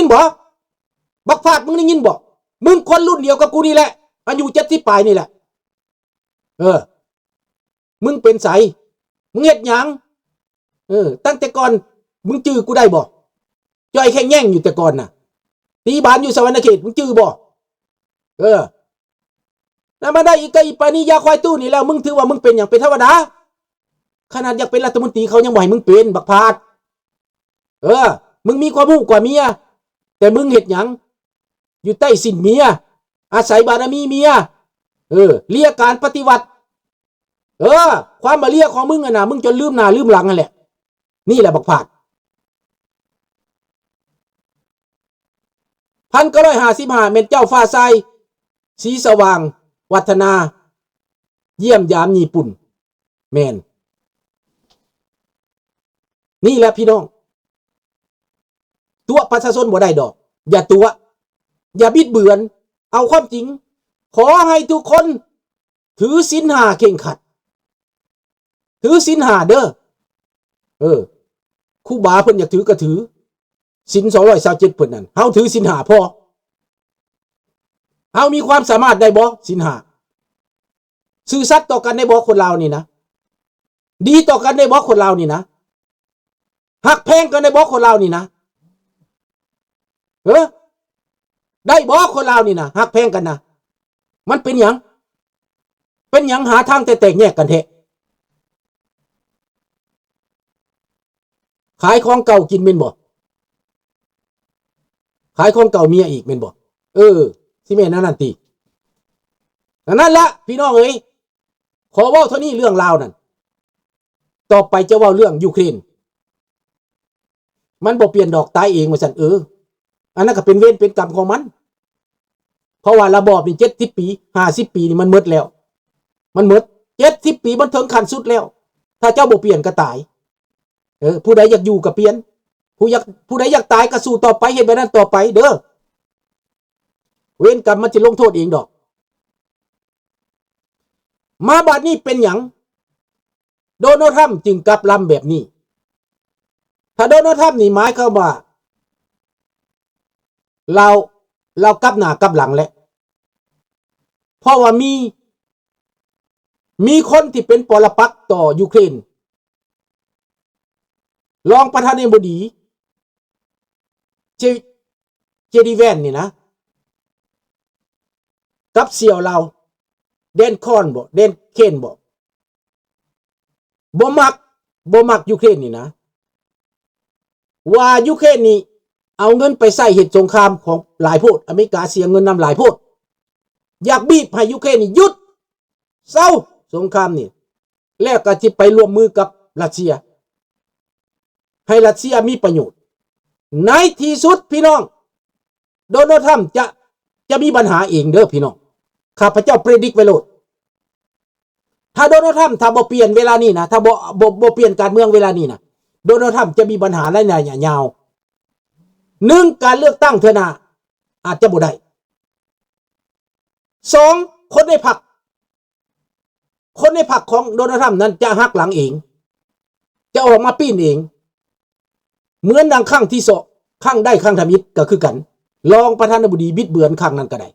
ຍິນບໍ່? ບັກພາດ ມຶງໄດ້ຍິນບໍ່? ມຶງຄົນລຸ້ນດຽວກັບກູນີ້ແຫຼະ ອາຍຸເຈັດສິບປາຍນີ້ແຫຼະ. ເອີ ມຶງເປັນໃສ? ມຶງເຮັດຫຍັງ? ເອີ ຕັ້ງແຕ່ກ່ອນມຶງຈື່ກູໄດ້ບໍ່? ຈ່ອຍແຂ່ງແຍ່ງຢູ່ແຕ່ກ່ອນນະ ຕີບານຢູ່ສະຫວັນນະເຂດ ມຶງຈື່ບໍ່? ເອີ ແລ້ວມາໄດ້ອີກກະອີປານີຢາຄວາຍຕູ້ນີ້ແລ້ວ ມຶງຖືວ່າມຶງເປັນຫຍັງ? ເປັນທຳມະດາ. ຂະໜາດຢາກເປັນລັດຖະມົນຕີ ເຂົາຍັງບໍ່ໃຫ້ມຶງເປັນ ບັກພາດ. ເອີ ມຶງມີຄວາມຮູ້ກວ່າເມຍ ແຕ່ມຶງເຮັດຫຍັງ? ຢູ່ໃຕ້ສິ້ນເມຍ ອາໄສບາລະມີເມຍ. ເອີ ເລຍການປະຕິວັດ. ເອີ ຄວາມມາເລຍຂອງມຶງຫັ້ນນະ ມຶງຈົນລືມໜ້າລືມຫຼັງຫັ້ນແຫຼະ. ນີ້ແຫຼະບັກພາດ. ພັນເກົ້າຮ້ອຍຫ້າສິບຫ້າ ແມ່ນເຈົ້າຟ້າຊາຍ ສີສະຫວ່າງວັດທະນາ ຢ້ຽມຢາມຍີ່ປຸ່ນ. ແມ່ນ. ນີ້ແຫຼະພີ່ນ້ອງ ຕົວະປະຊາຊົນບໍ່ໄດ້ດອກ. ຢ່າຕົວະ ຢ່າບິດເບືອນ ເອົາຄວາມຈິງ. ຂໍໃຫ້ທຸກຄົນຖືສິນຫ້າເຄັ່ງຄັດ. ຖືສິນຫ້າເດີ. ເອີ ຄູບາເພິ່ນຢາກຖືກໍຖື ສິນສອງຮ້ອຍຊາວເຈັດເພິ່ນນັ້ນ. ເຮົາຖືສິນຫ້າພໍ. ເຮົາມີຄວາມສາມາດໄດ້ບໍ່? ສິນຫ້າ. ຊື່ສັດຕໍ່ກັນໄດ້ບໍ່ຄົນລາວນີ້ນະ? ດີຕໍ່ກັນໄດ້ບໍ່ຄົນລາວນີ້ນະ? ຮັກແພງກັນໄດ້ບໍ່ຄົນລາວນີ້ນະ? ເອີ ໄດ້ບໍ່ຄົນລາວນີ້ນະ ຮັກແພງກັນນະ? ມັນເປັນຫຍັງ? ເປັນຫຍັງຫາທາງແຕ່ແຕກແຍກກັນແທ້? ຂາຍຂອງເກົ່າກິນແມ່ນບໍ່? ຂາຍຂອງເກົ່າເມຍອີກແມ່ນບໍ່? ເອີ ຊິແມ່ນອັນນັ້ນຕິ? ອັນນັ້ນລະພີ່ນ້ອງເອີຍ ຂໍເວົ້າເທົ່ານີ້ເລື່ອງລາວນັ້ນ. ຕໍ່ໄປຈະເວົ້າເລື່ອງຢູເຄຣນ. ມັນບໍ່ປ່ຽນດອກ ຕາຍເອງວ່າຊັ້ນ. ເອີ ອັນນັ້ນກໍເປັນເວນເປັນກຳຂອງມັນ ເພາະວ່າລະບອບນີ້ເຈັດສິບປີ ຫ້າສິບປີນີ້ມັນໝົດແລ້ວ ມັນໝົດ ເຈັດສິບປີ ມັນເຖິງຂັ້ນສຸດແລ້ວ. ຖ້າເຈົ້າບໍ່ປ່ຽນກໍຕາຍ. ເອີ ຜູ້ໃດຢາກຢູ່ກໍປ່ຽນ ຜູ້ຢາກ ຜູ້ໃດຢາກຕາຍກໍສູ້ຕໍ່ໄປ ເຮັດແບບນັ້ນຕໍ່ໄປເດີ. ເວນກຳມັນຊິລົງໂທດເອງດອກ. ມາບາດນີ້ເປັນຫຍັງໂດນັລທຳຈຶ່ງກັບລຳແບບນີ້? ຖ້າໂດນັລທຳນີ້ໝາຍຄວາມວ່າລາວ ລາວກັບໜ້າກັບຫຼັງແຫຼະ ເພາະວ່າມີ ມີຄົນທີ່ເປັນປໍລະປັກຕໍ່ຢູເຄຣນ ລອງປະທານາທິບໍດີ ເຈ ເຈດີແວນນີ້ນະ ກັບສ່ຽວລາວ ແດນຄອນບໍ ແດນເຄນບໍ ບໍ່ມັກ ບໍ່ມັກຢູເຄຣນນີ້ນະ ວ່າຢູເຄຣນນີ້ເອົາເງິນໄປໃຊ້ເຮັດສົງຄາມຂອງຫຼາຍໂພດ ອາເມລິກາເສຍເງິນນຳຫຼາຍໂພດ ຢາກບີບໃຫ້ຢູເຄຣນນີ້ຢຸດ ເຊົາສົງຄາມນີ້ ແລ້ວກໍຊິໄປຮ່ວມມືກັບຣັດເຊຍ ໃຫ້ຣັດເຊຍມີປະໂຫຍດ. ໃນທີ່ສຸດພີ່ນ້ອງ ໂດນັລທຳຈະ ຈະມີບັນຫາເອງເດີພີ່ນ້ອງ. ຂ້າພະເຈົ້າ predict ໄວ້ໂລດ. ຖ້າໂດນັລທຳ ຖ້າບໍ່ປ່ຽນເວລານີ້ນະ ຖ້າບໍ່ ບໍ່ ບໍ່ປ່ຽນການເມືອງເວລານີ້ນະ ໂດນັລທຳຈະມີບັນຫາໃນໄລຍະຍາວ. ໜຶ່ງ ການເລືອກຕັ້ງເທື່ອໜ້າອາດຈະບໍ່ໄດ້. ສອງ ຄົນໃນພັກ ຄົນໃນພັກຂອງໂດນັລທຳນັ້ນຈະຫັກຫຼັງເອງ ຈະອອກມາປີ້ນເອງ ເໝືອນດັ່ງຄັ້ງທີສອງ ຄັ້ງໃດຄັ້ງທຳອິດກໍຄືກັນ. ລອງປະທານາທິບໍດີບິດເບືອນຄັ້ງນັ້ນກໍໄດ້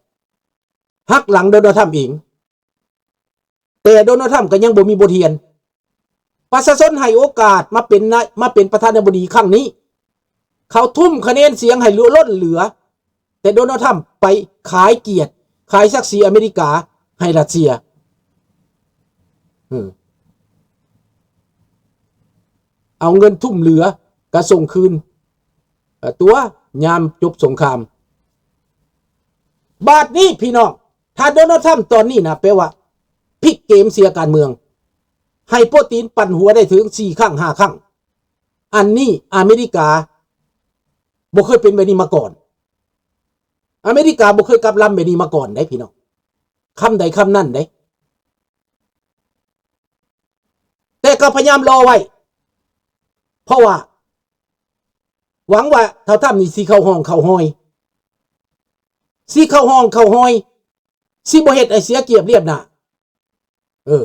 ຫັກຫຼັງໂດນັລທຳເອງ. ແຕ່ໂດນັລທຳກໍຍັງບໍ່ມີບົດຮຽນ. ປະຊາຊົນໃຫ້ໂອກາດມາເປັນນາ ມາເປັນປະທານາທິບໍດີຄັ້ງນີ້ ເຂົາທຸ່ມຄະແນນສຽງໃຫ້ລົ້ນເຫຼືອ ແຕ່ໂດນັລທຳໄປຂາຍກຽດ ຂາຍສັກສີອາເມລິກາໃຫ້ຣັດເຊຍ. ເອີ ເອົາເງິນທຸ່ມເຫຼືອກະສົ່ງຄືນ ເອີ ຕົວະ ຍາມຈົບສົງຄາມ. ບາດນີ້ພີ່ນ້ອງ ຖ້າໂດນັລທຳຕອນນີ້ນະ ແປວ່າພິກເກມເສຍການເມືອງ ໃຫ້ໂປຕີນປັ່ນຫົວໄດ້ເຖິງສີ່ຄັ້ງຫ້າຄັ້ງ. ອັນນີ້ອາເມລິກາບໍ່ເຄີຍເປັນແບບນີ້ມາກ່ອນ. ອາເມລິກາບໍ່ເຄີຍກັບລຳແບບນີ້ມາກ່ອນເດ້ພີ່ນ້ອງ ຄຳໃດຄຳນັ້ນເດ້. ແຕ່ກໍພະຍາຍາມລໍໄວ້ ເພາະວ່າຫວັງວ່າທ້າວທຳນີ້ຊິເຂົ້າຮ່ອງເຂົ້າຮອຍ ຊິເຂົ້າຮ່ອງເຂົ້າຮອຍ ຊິບໍ່ເຮັດໃຫ້ເສຍກຽບລຽບໜ້າ. ເອີ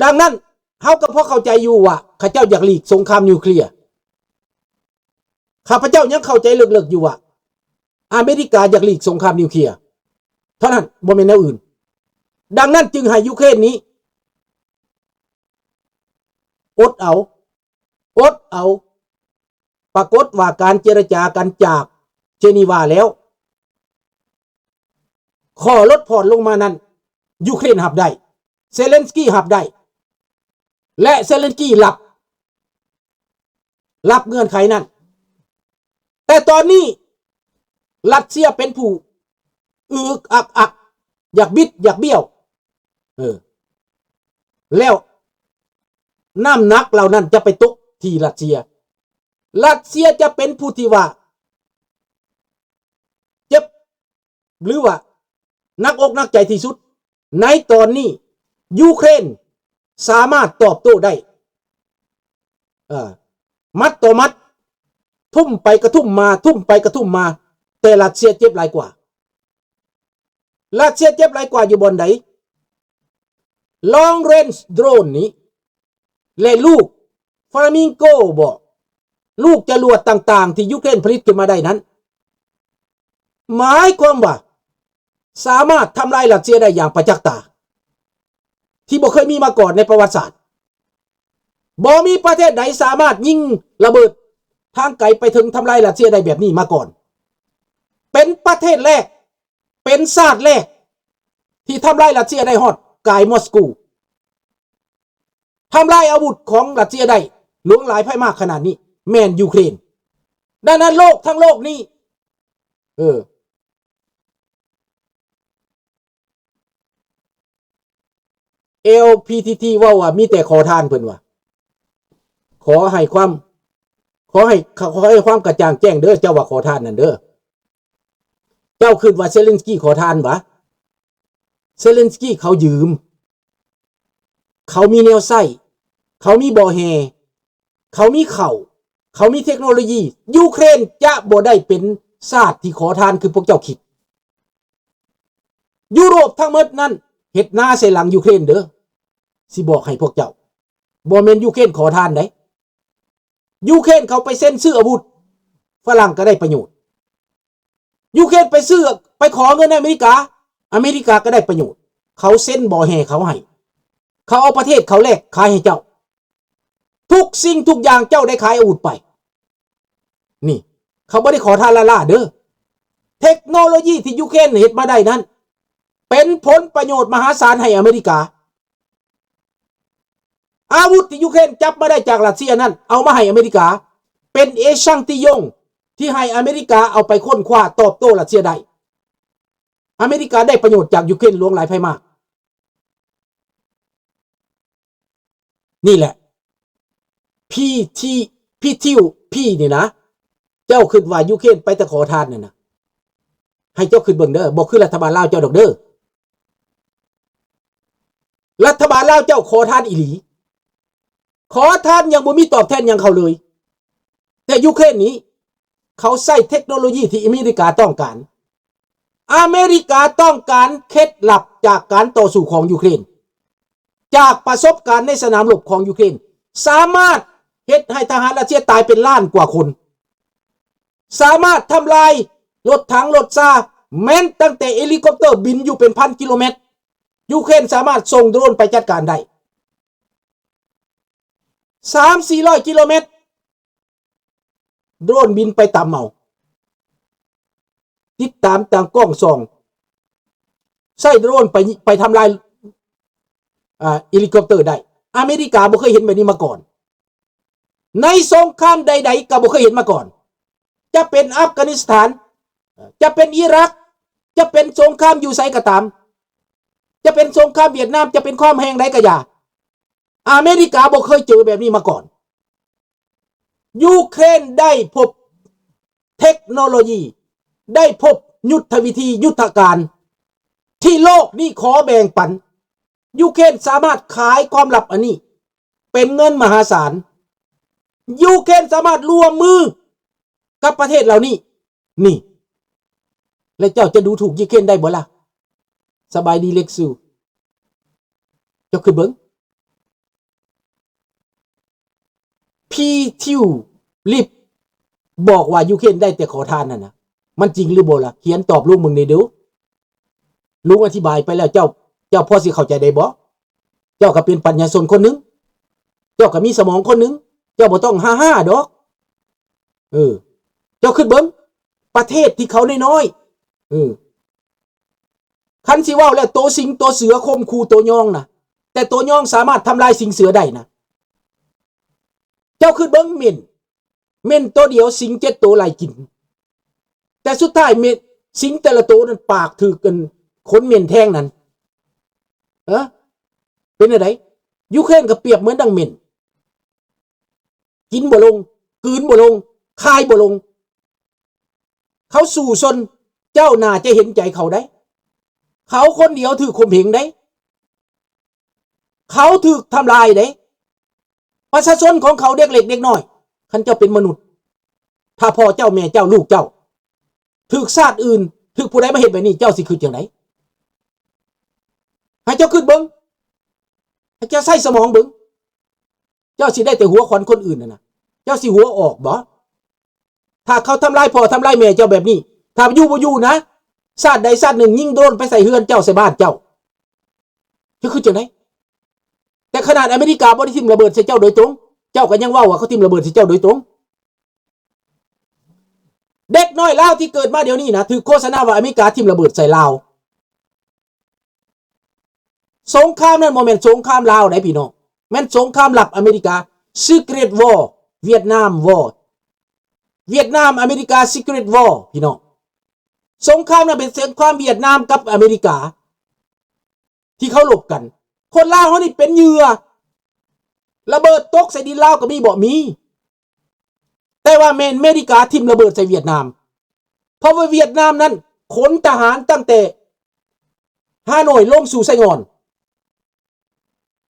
ດັ່ງນັ້ນ ເຮົາກໍພໍເຂົ້າໃຈຢູ່ວ່າເຂົາເຈົ້າຢາກຫຼີກສົງຄາມນິວເຄລຍ. ຂ້າພະເຈົ້າຍັງເຂົ້າໃຈເລິກໆຢູ່ວ່າ ອາເມລິກາຢາກຫຼີກສົງຄາມນິວເຄຍເທົ່ານັ້ນ ບໍ່ແມ່ນແນວອື່ນ. ດັ່ງນັ້ນຈຶ່ງໃຫ້ຢູເຄຣນນີ້ອົດເອົາ, ອົດເອົາ. ປາກົດວ່າການເຈລະຈາກັນຈາກເຈນີວາແລ້ວ, ຂໍ້ລົດຜ່ອນລົງມານັ້ນ ຢູເຄຣນຮັບໄດ້, ເຊເລັນສກີຮັບໄດ້ ແລະ ເຊເລັນສກີຮັບ, ຮັບເງື່ອນໄຂນັ້ນ. ແຕ່ຕອນນີ້ຣັດເຊຍເປັນຜູ້ອຶກອັກອັກ, ຢາກບິດຢາກບ້ຽວ, ເອີ ແລ້ວນ້ຳໜັກເຫຼົ່ານັ້ນຈະໄປຕົກທີ່ຣັດເຊຍ. ຣັດເຊຍຈະເປັນຜູ້ທີ່ວ່າເຈັບ ຫຼືວ່າໜັກອົກໜັກໃຈທີ່ສຸດໃນຕອນນີ້. ຢູເຄຣນສາມາດຕອບໂຕ້ໄດ້ ເອີ ໝັດຕໍ່ໝັດ, ທຸ່ມໄປກະທຸ່ມມາ, ທຸ່ມໄປກະທຸ່ມມາ, ແຕ່ຣັດເຊຍເຈັບຫຼາຍກວ່າ. ຣັດເຊຍເຈັບຫຼາຍກວ່າຢູ່ບ່ອນໃດ? Long range drone ນີ້ ແລະ ລູກ Flamingo ບໍ ລູກຈະຫຼວດຕ່າງໆທີ່ຢູເຄຣນຜະລິດຂຶ້ນມາໄດ້ນັ້ນ ໝາຍຄວາມວ່າສາມາດທຳລາຍຣັດເຊຍໄດ້ຢ່າງປະຈັກຕາ ທີ່ບໍ່ເຄີຍມີມາກ່ອນໃນປະຫວັດສາດ. ບໍ່ມີປະເທດໃດສາມາດຍິງລະເບີດທາງໄກໄປເຖິງທຳລາຍຣັດເຊຍໄດ້ແບບນີ້ມາກ່ອນ. ເປັນປະເທດແລກ, ເປັນຊາດແລກທີ່ທຳລາຍຣັດເຊຍໄດ້ຮອດກາຍມອສກູ. ທຳລາຍອາວຸດຂອງຣັດເຊຍໄດ້ຫຼວງຫຼາຍໄພມາກຂະໜາດນີ້ແມ່ນຢູເຄຣນ. ດັ່ງນັ້ນໂລກທັງໂລກນີ້ ເອີ ແອລພີທີທີ ເວົ້າວ່າມີແຕ່ຂໍທານ, ເພິ່ນວ່າ ຂໍໃຫ້ຄວາມ ຂໍໃຫ້ ຂໍໃຫ້ຄວາມກະຈ່າງແຈ້ງເດີ, ເຈົ້າວ່າຂໍທານນັ້ນເດີ. ເຈົ້າຄິດວ່າເຊເລັນສກີຂໍທານຫວາ? ເຊເລັນສກີເຂົາຢືມ, ເຂົາມີແນວໃຊ້, ເຂົາມີບໍ່ແຮ່, ເຂົາມີເຂົ້າ, ເຂົາມີເທັກໂນໂລຢີ. ຢູເຄຣນຈະບໍ່ໄດ້ເປັນຊາດທີ່ຂໍທານຄືພວກເຈົ້າຄິດ. ຢູໂຣບທັງໝົດນັ້ນເຮັດນາໃສ່ຫຼັງຢູເຄຣນເດີ, ຊິບອກໃຫ້ພວກເຈົ້າ, ບໍ່ແມ່ນຢູເຄຣນຂໍທານໃດ. ຢູເຄຣນເຂົາໄປເຊັນຊື້ອາວຸດ, ຝຣັ່ງກໍໄດ້ປະໂຫຍດ. ຢູເຄຣນໄປຊື້, ໄປຂໍເງິນໃນອາເມລິກາ, ອາເມລິກາກໍໄດ້ປະໂຫຍດ. ເຂົາເຊັນບໍ່ແຮ່ເຂົາໃຫ້, ເຂົາເອົາປະເທດເຂົາແລກຂາຍໃຫ້ເຈົ້າ. ທຸກສິ່ງທຸກຢ່າງເຈົ້າໄດ້ຂາຍອາວຸດໄປ. ນີ້ ເຂົາບໍ່ໄດ້ຂໍທານລ້າໆເດີ. ເທັກໂນໂລຢີທີ່ຢູເຄຣນເຮັດມາໄດ້ນັ້ນ ເປັນຜົນປະໂຫຍດມະຫາສານໃຫ້ອາເມລິກາ. ອາວຸດທີ່ຢູເຄຣນຈັບມາໄດ້ຈາກຣັດເຊຍນັ້ນ ເອົາມາໃຫ້ອາເມລິກາ, ເປັນເອຊັງຕິຍົງທີ່ໃຫ້ອາເມລິກາເອົາໄປຄົ້ນຄວ້າຕອບໂຕ້ຣັດເຊຍໄດ້. ອາເມລິກາໄດ້ປະໂຫຍດຈາກຢູເຄຣນຫຼວງຫຼາຍໄພມາກ. ນີ້ແຫຼະ ພີທີ ພີທີວ ພີນີ້ນະ, ເຈົ້າຄິດວ່າຢູເຄຣນໄປແຕ່ຂໍທານນັ້ນນະ? ໃຫ້ເຈົ້າຄິດເບິ່ງເດີ, ບໍ່ຄືລັດຖະບານລາວເຈົ້າດອກເດີ. ລັດຖະບານລາວເຈົ້າຂໍທານອີ່ຫຼີ, ຂໍທານຍັງບໍ່ມີຕອບແທນຫຍັງເຂົາເລີຍ. ແຕ່ຢູເຄຣນນີ້ ເຂົາໃຊ້ເທັກໂນໂລຢີທີ່ອາເມລິກາຕ້ອງການ. ອາເມລິກາຕ້ອງການເຄັດລັບຈາກການຕໍ່ສູ້ຂອງຢູເຄຣນ, ຈາກປະສົບການໃນສະໜາມລົບຂອງຢູເຄຣນ, ສາມາດເຮັດໃຫ້ທະຫານຣັດເຊຍຕາຍເປັນລ້ານກວ່າຄົນ, ສາມາດທຳລາຍລົດຖັງລົດຊາ, ແມ່ນຕັ້ງແຕ່ເຮລິຄອບເຕີບິນຢູ່ເປັນພັນກິໂລແມັດ, ຢູເຄຣນສາມາດສົ່ງໂດຣນໄປຈັດການໄດ້ ສາມສີ່ຮ້ອຍກິໂລແມັດ. ໂດຣນບິນໄປຕຳເອົາ, ຕິດຕາມຕາມກ້ອງສ່ອງ, ໃຊ້ໂດຣນໄປ ໄປທຳລາຍ ອ່າ ເຮລິຄອບເຕີໄດ້. ອາເມລິກາບໍ່ເຄີຍເຫັນແບບນີ້ມາກ່ອນ, ໃນສົງຄາມໃດໆກໍບໍ່ເຄີຍເຫັນມາກ່ອນ. ຈະເປັນອັຟການິສຖານ, ຈະເປັນອີຣັກ, ຈະເປັນສົງຄາມຢູ່ໃສກໍຕາມ, ຈະເປັນສົງຄາມຫວຽດນາມ, ຈະເປັນຄວາມແຮງໃດກໍຢ່າ, ອາເມລິກາບໍ່ເຄີຍເຈີແບບນີ້ມາກ່ອນ. ຢູເຄຣນໄດ້ພົບເທັກໂນໂລຢີ, ໄດ້ພົບຍຸດທະວິທີ, ຍຸດທະການທີ່ໂລກນີ້ຂໍແບ່ງປັນ. ຢູເຄຣນສາມາດຂາຍຄວາມລັບອັນນີ້ເປັນເງິນມະຫາສານ. ຢູເຄຣນສາມາດຮ່ວມມືກັບປະເທດເຫຼົ່ານີ້. ນີ້ ແລະ ເຈົ້າຈະດູຖູກຢູເຄຣນໄດ້ບໍ່ລະ? ສະບາຍດີເລັກຊູ, ເຈົ້າຄິດເບິ່ງ. ພີທິວລິບ ບອກວ່າຢູເຄຣນໄດ້ແຕ່ຂໍທານນັ້ນນະ ມັນຈິງຫຼືບໍ່ລະ? ຂຽນຕອບລຸງເບິ່ງແດ່ດູ. ລຸງອະທິບາຍໄປແລ້ວ ເຈົ້າ ເຈົ້າພໍຊິເຂົ້າໃຈໄດ້ບໍ່? ເຈົ້າກໍເປັນປັນຍາຊົນຄົນໜຶ່ງ, ເຈົ້າກໍມີສະໝອງຄົນໜຶ່ງ, ເຈົ້າບໍ່ຕ້ອງຫ້າໆດອກ. ເອີ ເຈົ້າຄິດເບິ່ງ ປະເທດທີ່ເຂົານ້ອຍໆ ເອີ ຄັນຊິເວົ້າແລ້ວ ໂຕສິງໂຕເສືອຂົ່ມຂູ່ໂຕຍອງນະ, ແຕ່ໂຕຍອງສາມາດທຳລາຍສິງເສືອໄດ້ນະ. ເຈົ້າຄິດເບິ່ງ ເໝັນ ເໝັນໂຕດຽວສິງເຈັດໂຕໄລ່ກິນ, ແຕ່ສຸດທ້າຍເໝັນ ສິງແຕ່ລະໂຕນັ້ນປາກຖືກອັນຂົນເໝັນແທງນັ້ນ. ເອີ ເປັນແນວໃດ? ຢູເຄຣນກໍປຽບເໝືອນດັ່ງເໝັນ. ກິນບໍ່ລົງ, ກືນບໍ່ລົງ, ຄາຍບໍ່ລົງ. ເຂົາສູ້ຊົນ, ເຈົ້າໜ້າຈະເຫັນໃຈເຂົາໄດ໋. ເຂົາຄົນດຽວຖືກຂົ່ມເຫງໄດ໋. ເຂົາຖືກທຳລາຍເດ້. ປະຊາຊົນຂອງເຂົາເດັກເລັກເດັກນ້ອຍ, ຄັນເຈົ້າເປັນມະນຸດ, ຖ້າພໍ່ເຈົ້າ, ແມ່ເຈົ້າ, ລູກເຈົ້າ ຖືກຊາດອື່ນ, ຖືກຜູ້ໃດມາເຮັດແບບນີ້, ເຈົ້າຊິຄິດຈັ່ງໃດ? ໃຫ້ເຈົ້າຄິດເບິ່ງ, ໃຫ້ເຈົ້າໃຊ້ສະໝອງເບິ່ງ. ເຈົ້າຊິໄດ້ແຕ່ຫົວຂວັນຄົນອື່ນຫັ້ນນະ, ເຈົ້າຊິຫົວອອກບໍ່? ຖ້າເຂົາທຳລາຍພໍ່ທຳລາຍແມ່ເຈົ້າແບບນີ້, ຖ້າຢູ່ບໍ່ຢູ່ນະ, ຊາດໃດຊາດໜຶ່ງຍິງໂດຣນໄປໃສ່ເຮືອນເຈົ້າ, ໃສ່ບ້ານເຈົ້າ, ເຈົ້າຄິດຈັ່ງໃດ? ແຕ່ຂະໜາດອາເມລິກາບໍ່ໄດ້ຖິ້ມລະເບີດໃສ່ເຈົ້າໂດຍຕົງ, ເຈົ້າກໍຍັງເວົ້າວ່າເຂົາຖິ້ມລະເບີດໃສ່ເຈົ້າໂດຍຕົງ. ເດັກນ້ອຍລາວທີ່ເກີດມາດຽວນີ້ນະ ຖືກໂຄສະນາວ່າອາເມລິກາຖິ້ມລະເບີດໃສ່ລາວ. ສົງຄາມນັ້ນບໍ່ແມ່ນສົງຄາມລາວໃດ໋ພີ່ນ້ອງ, ແມ່ນສົງຄາມລັບອາເມລິກາ Secret War, Vietnam War, Vietnam America Secret War ພີ່ນ້ອງ. ສົງຄາມນັ້ນເປັນສົງຄາມຫວຽດນາມກັບອາເມລິກາ ທີ່ເຂົາລົບກັນ. ຄົນລາວເຮົານີ້ເປັນເຫຍື່ອ, ລະເບີດຕົກໃສ່ດິນລາວກໍມີບໍ່? ມີ. ແຕ່ວ່າແມ່ນເມລິກາຖິ້ມລະເບີດໃສ່ຫວຽດນາມ, ເພາະວ່າຫວຽດນາມນັ້ນຂົນທະຫານຕັ້ງແຕ່ຮ່າໂນ້ຍລົງສູ່ໄຊງ່ອນ.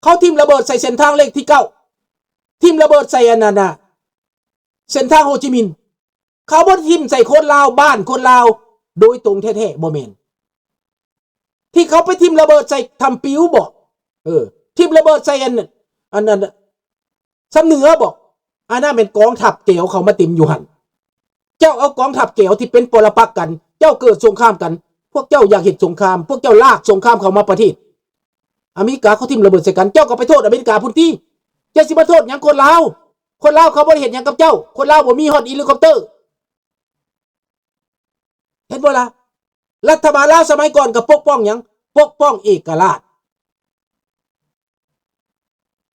ເຂົາຖິ້ມລະເບີດໃສ່ເສັ້ນທາງເລກທີເກົ້າ, ຖິ້ມລະເບີດໃສ່ອັນນັ້ນນະ ເສັ້ນທາງໂຮຈິມິນ. ເຂົາບໍ່ໄດ້ຖິ້ມໃສ່ຄົນລາວ, ບ້ານຄົນລາວໂດຍຕົງແທ້ໆ, ບໍ່ແມ່ນ. ທີ່ເຂົາໄປຖິ້ມລະເບີດໃສ່ຖ້ຳປິວບໍ? ເອີ, ຖິ້ມລະເບີດໃສ່ອັນ, ອັນ, ອັນ, ຊຳເໜືອບໍ? ອັນນັ້ນແມ່ນກອງທັບແກວເຂົາມາເຕັມຢູ່ຫັ້ນ. ເຈົ້າເອົາກອງທັບແກວທີ່ເປັນປໍລະປັກກັນ, ເຈົ້າເກີດສົງຄາມກັນ, ພວກເຈົ້າຢາກເຮັດສົງຄາມ, ພວກເຈົ້າລາກສົງຄາມເຂົ້າມາປະເທດ. ອາເມລິກາເຂົາຖິ້ມລະເບີດໃສ່ກັນ, ເຈົ້າກໍໄປໂທດອາເມລິກາພຸ້ນຕິ. ເຈົ້າຊິມາໂທດຫຍັງຄົນລາວ? ຄົນລາວເຂົາບໍ່ໄດ້ເຮັດຫຍັງກັບເຈົ້າ, ຄົນລາວບໍ່ມີຮອດເຮລິຄອບເຕີ. ເຫັນບໍ່ລະ? ລັດຖະບານລາວສະໄໝກ່ອນກໍປົກປ້ອງຫຍັງ? ປົກປ້ອງເອກະລາດ.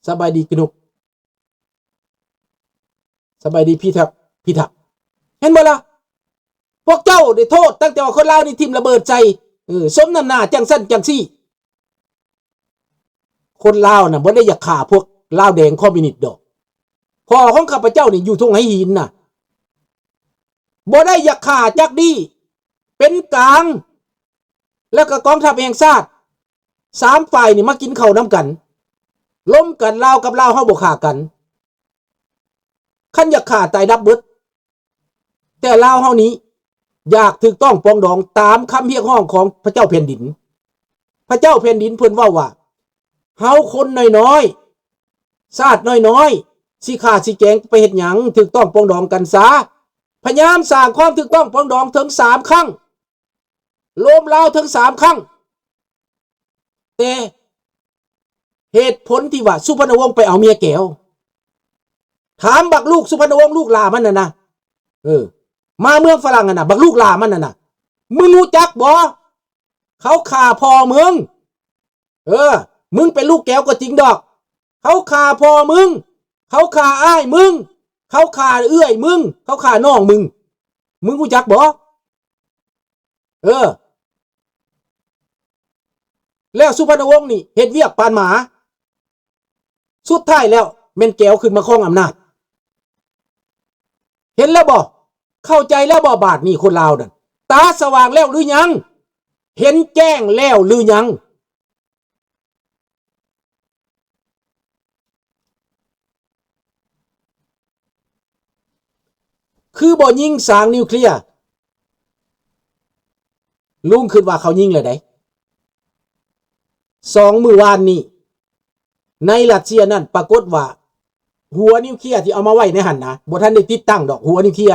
ສະບາຍດີກິນຸກ, ສະບາຍດີພິທັກ, ພິທັກ. ເຫັນບໍ່ລະ? ພວກເຈົ້າໄດ້ໂທດຕັ້ງແຕ່ວ່າຄົນລາວນີ້ຖິ້ມລະເບີດໃສ່, ເອີ, ສົມນ້ຳໜ້າຈັ່ງຊັ້ນຈັ່ງຊີ້. ຄົນລາວນະບໍ່ໄດ້ຢາກຂ້າພວກລາວແດງຄອມມິວນິດດອກ. ພໍ່ຂອງຂ້າພະເຈົ້ານີ້ຢູ່ທົ່ງໄຫຫີນນະ, ບໍ່ໄດ້ຢາກຂ້າຈັກດີ້, ເປັນກາງ, ແລ້ວກໍກອງທັບແຫ່ງຊາດ, ສາມຝ່າຍນີ້ມາກິນເຂົ້ານຳກັນ, ລົມກັນ, ລາວກັບລາວເຮົາບໍ່ຂ້າກັນ. ຄັນຢາກຂ້າຕາຍດັບເບິດ. ແຕ່ລາວເຮົານີ້ຢາກຖືກຕ້ອງປອງດອງຕາມຄຳຮຽກຮ້ອງຂອງພະເຈົ້າແຜ່ນດິນ. ພະເຈົ້າແຜ່ນດິນເພິ່ນເວົ້າວ່າ ເຮົາຄົນນ້ອຍໆ, ຊາດນ້ອຍໆ, ຊິຂ້າຊິແກງໄປເຮັດຫຍັງ? ຖືກຕ້ອງປອງດອງກັນຊາ. ພະຍາຍາມສ້າງຄວາມຖືກຕ້ອງປອງດອງເຖິງສາມຄັ້ງ. ໂລມລາວເຖິງສາມຄັ້ງ, ແຕ່ເຫດຜົນທີ່ວ່າສຸພັນນະວົງໄປເອົາເມຍແກ້ວ. ຖາມບັກລູກສຸພັນນະວົງ ລູກຫຼ້າມັນນັ້ນນະ, ເອີ, ມາເມືອງຝຣັ່ງຫັ້ນນະ, ບັກລູກຫຼ້າມັນນັ້ນນະ, ມຶງຮູ້ຈັກບໍ່? ເຂົາຂ້າພໍ່ມຶງ. ເອີ, ມຶງເປັນລູກແກ້ວກໍຈິງດອກ. ເຂົາຂ້າພໍ່ມຶງ, ເຂົາຂ້າອ້າຍມຶງ, ເຂົາຂ້າເອື້ອຍມຶງ, ເຂົາຂ້ານ້ອງມຶງ. ມຶງຮູ້ຈັກບໍ່? ເອີ. ແລ້ວສຸພັນນະວົງນີ້ເຮັດວຽກປານໝາ. ສຸດທ້າຍແລ້ວແມ່ນແກ້ວຂຶ້ນມາຄອງອຳນາດ. ເຫັນແລ້ວບໍ່? ເຂົ້າໃຈແລ້ວບໍ່? ບາດນີ້ຄົນລາວນັ້ນ ຕາສະຫວ່າງແລ້ວຫຼືຍັງ? ເຫັນແຈ້ງແລ້ວຫຼືຍັງ? ຄືບໍ່ຍິງສາງນິວເຄລຍ? ລຸງຄິດວ່າເຂົາຍິງແລ້ວໃດ໋. ສອງມື້ວານນີ້ ໃນຣັດເຊຍນັ້ນປາກົດວ່າ ຫົວນິວເຄລຍທີ່ເອົາມາໄວ້ໃນຫັ້ນນະ, ບໍ່ທັນໄດ້ຕິດຕັ້ງດອກ, ຫົວນິວເຄລຍ